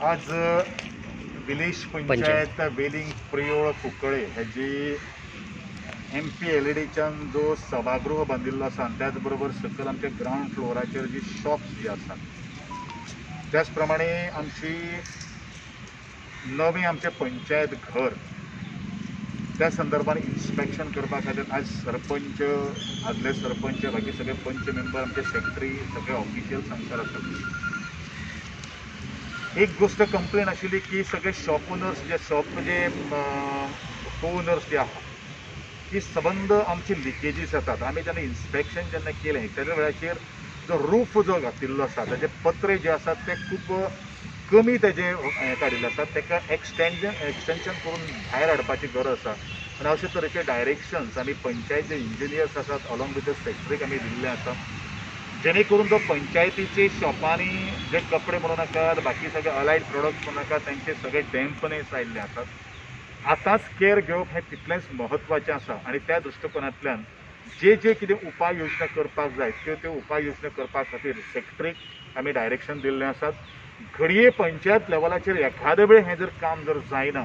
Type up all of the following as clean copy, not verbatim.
आज विलेज पंचायत वेलिंग प्रियोळ कुंकळे हेजी MPLADच्यान जो सभागृह बांदिल्लो आसा आनी त्याच बरोबर सकयल आमच्या ग्रावंड फ्लोराचेर जी शॉप्स जी आसात, त्याच प्रमाणे आमची नवें आमचें पंचायत घर त्या संदर्भात इन्स्पेक्शन करपा खातीर आज सरपंच, आदले सरपंच, बाकी सगळे पंच मेंबर, आमचे सेक्रेटरी, सगळे ऑफिशियल्स हांगसर आसात. एक गोश्ट कंप्लेन आशिल्ली की सगळे शॉप ओनर्स जे शॉप जे को ओनर्स जे आहा की सबंद आमची लिकेजीस जातात. आमी जेन्ना इन्स्पेक्शन जेन्ना केलें तेज्या वेळाचेर जो रूफ जो घातिल्लो आसा तेजे पत्रे जे आसात ते खूब कमी तेजे हें काडिल्ले आसात, ताका एक्सटेंशन करून भायर हाडपाची गरज आसा. आनी अशे तरेचे डायरेक्शन्स आमी पंचायत जे इंजिनियर्स आसात अलॉंग विथ the सेक्रेटरीक आमी दिल्ले आसा, जेणे करून तो पंचायतीचे शॉपांनी जे कपडे म्हणूं नाकात, बाकी सगळे अलायड प्रोडक्ट्स म्हणूं नाकात, तांचे सगळे डॅम्पनेस आयिल्ले आसात. आतांच केअर घेवप हें तितलेंच म्हत्वाचें आसा आनी त्या दृश्टिकोनांतल्यान जे जे कितें उपाय योजना करपाक जाय त्यो त्यो उपाय योजना करपा खातीर सेक्रेटरीक आमी डायरेक्शन दिल्लें आसात. घडये पंचायत लेवलाचेर एखादे वेळ हें जर काम जर जायना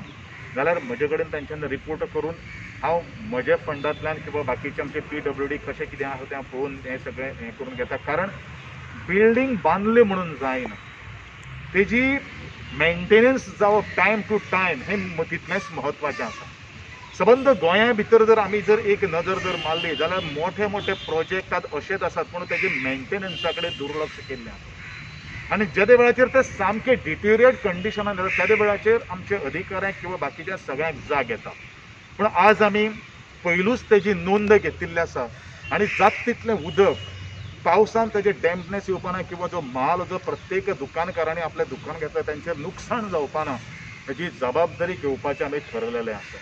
जाल्यार म्हजे कडेन तांच्यानी रिपोर्ट करून हांव म्हज्या फंडांतल्यान किंवा बाकीचे आमचे PWD कशें कितें आसा तें पळोवन हें सगळें हें करून घेता. कारण बिल्डींग बांदली म्हणून जायना, तेजी मेंटेनन्स जावप टायम टू टायम हें तितलेंच म्हत्वाचें आसा. सबंद गोंया भितर जर आमी जर एक नजर जर मारली जाल्यार मोठे मोठे प्रोजेक्ट आज अशेच आसात, पूण तेजे मेंटेनन्सा कडेन दुर्लक्ष केल्लें आसा आनी जेदे वेळाचेर ते सामके डिटेरिएट कंडिशनान जाता तेदे वेळाचेर आमचे अधिकाऱ्यांक किंवा बाकीच्या सगळ्यांक जाग येता. पूण आज आमी पयलूच तेजी नोंद घेतिल्ली आसा आनी जाता तितलें उदक पावसान तेजे डॅम्पनेस येवपाना किंवा जो माल जो प्रत्येक दुकानकारांनी आपलें दुकान घेतला तेंचेर नुकसाण जावपाना हेजी जबाबदारी घेवपाचें आमी ठरवलेलें आसा.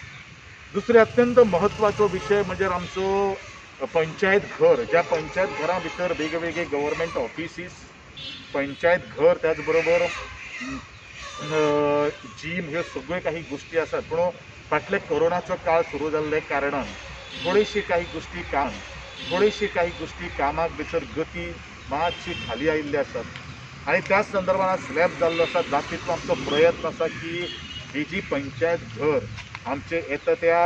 दुसरें अत्यंत म्हत्वाचो विशय म्हणजे आमचो पंचायत घर, ज्या पंचायत घरा भितर वेगवेगळे गव्हर्मेंट ऑफिसीस, पंचायत घर, त्याच बरोबर जीम, ह्यो सगळ्यो काही गोष्टी आसात. पूण फाटले कोरोनाचो काळ सुरू जाल्ले कारणान थोडेशी काही गोष्टी कामाक भितर गती मातशी खाली आयिल्ली आसात आनी त्याच संदर्भात स्लॅब जाल्लो आसा. जाता तितलो आमचो प्रयत्न आसा की ही जी पंचायत घर आमचे येता त्या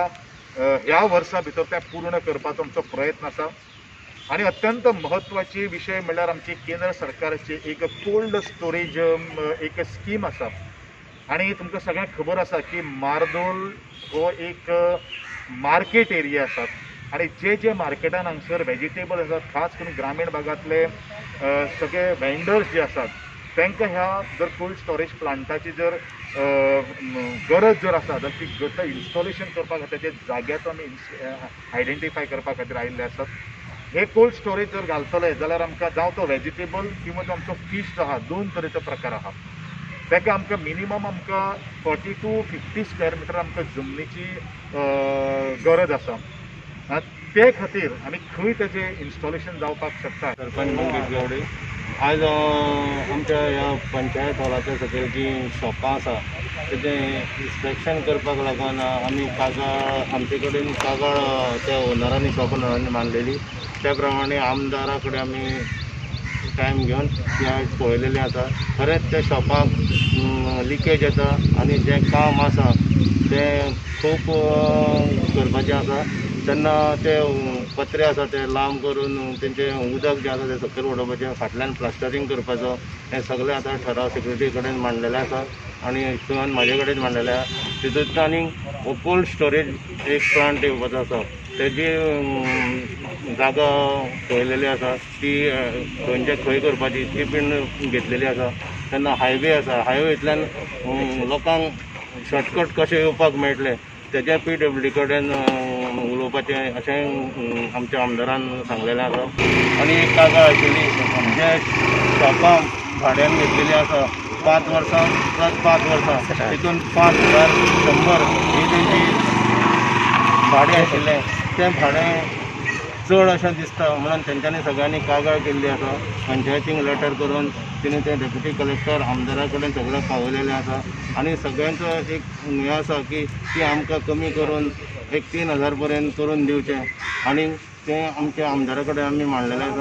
ह्या वर्सा भितर त्या पूर्ण करपाचो आमचो प्रयत्न आसा. आनी अत्यंत म्हत्वाची विशय म्हणल्यार आमची केंद्र सरकाराची एक कोल्ड स्टोरेज एक स्कीम आसा आनी तुमकां सगळ्यांक खबर आसा की मार्दोल हो एक मार्केट एरिया आसा आनी जे जे मार्केटान हांगसर वेजिटेबल आसात, खास करून ग्रामीण भागांतले सगळे वेंडर्स जे आसात तांकां ह्या जर कोल्ड स्टोरेज प्लांटाची जर गरज जर आसा जाल्यार ती गत इन्स्टॉलेशन करपा खातीर ते जाग्याचो आमी आयडेंटिफाय करपा खातीर आयिल्ले आसात. हे कोल्ड स्टोरेज जर घालतले जाल्यार आमकां जावं तो वेजिटेबल किंवा जो आमचो फीश जो आहा, दोन तरेचो प्रकार आहा, ताका आमकां मिनिमम आमकां 40 to 50 square metre आमकां जमनीची गरज आसा. ते खातीर आमी खंय तेजें इन्स्टॉलेशन जावपाक शकता. सरपंच मंगेश गावडे. आज आमच्या ह्या पंचायत हॉलाच्या सकयल जीं शॉपां आसा तेजें इन्स्पेक्शन करपाक लागून आमी कागाळ, आमचे कडेन कागाळ त्या ओनरांनी, शॉप ओनरांनी मांडलेली. त्या प्रमाणे आमदारा कडेन आमी टायम घेवन ती आयज पळयलेलें आसा. खरेंच त्या शॉपाक लिकेज येता आनी जें काम आसा तें खूब करपाचें आसा. तेन्ना ते पत्रे आसा ते लांब करून तेंचें उदक जें आसा तें सकयल उडोवपाचें, फाटल्यान प्लास्टरींग करपाचो, हें सगळें आतां ठराव सेक्रेटरी कडेन मांडलेलें आसा आनी इवन म्हाजे कडेन मांडलेलें आसा. तितूंतल्यान आनी कोल्ड स्टोरेज एक प्लांट येवपाचो आसा, तेजी जागा पळयलेली आसा, ती खंयचे खंय करपाची ती बीन घेतलेली आसा. तेन्ना हायवे आसा, हायवेंतल्यान लोकांक शॉर्टकट कशें येवपाक मेळटलें तेजें PWD कडेन उलोवपाचें अशें आमच्या आमदारान सांगलेलें आसा. आनी एक कागाळ आशिल्ली, जे शॉपां भाड्यान घेतलेली आसा 5 वर्सां प्लस 5 वर्सां, तितून 5100 ही तेंची भाडें आशिल्लें, तें भाडें चड अशें दिसता म्हणून तेंच्यांनी सगळ्यांनी कागाळ केल्ली आसा. पंचायतींक लेटर करून तिणें तें डेप्युटी कलेक्टर, आमदारा कडेन सगळें पावयलेलें आसा. आनी सगळ्यांचो एक हें आसा की ती आमकां कमी करून एक 3000 पर्यंत करून दिवचें आनी तें आमच्या आमदारा कडेन आमी मांडलेलें आसा.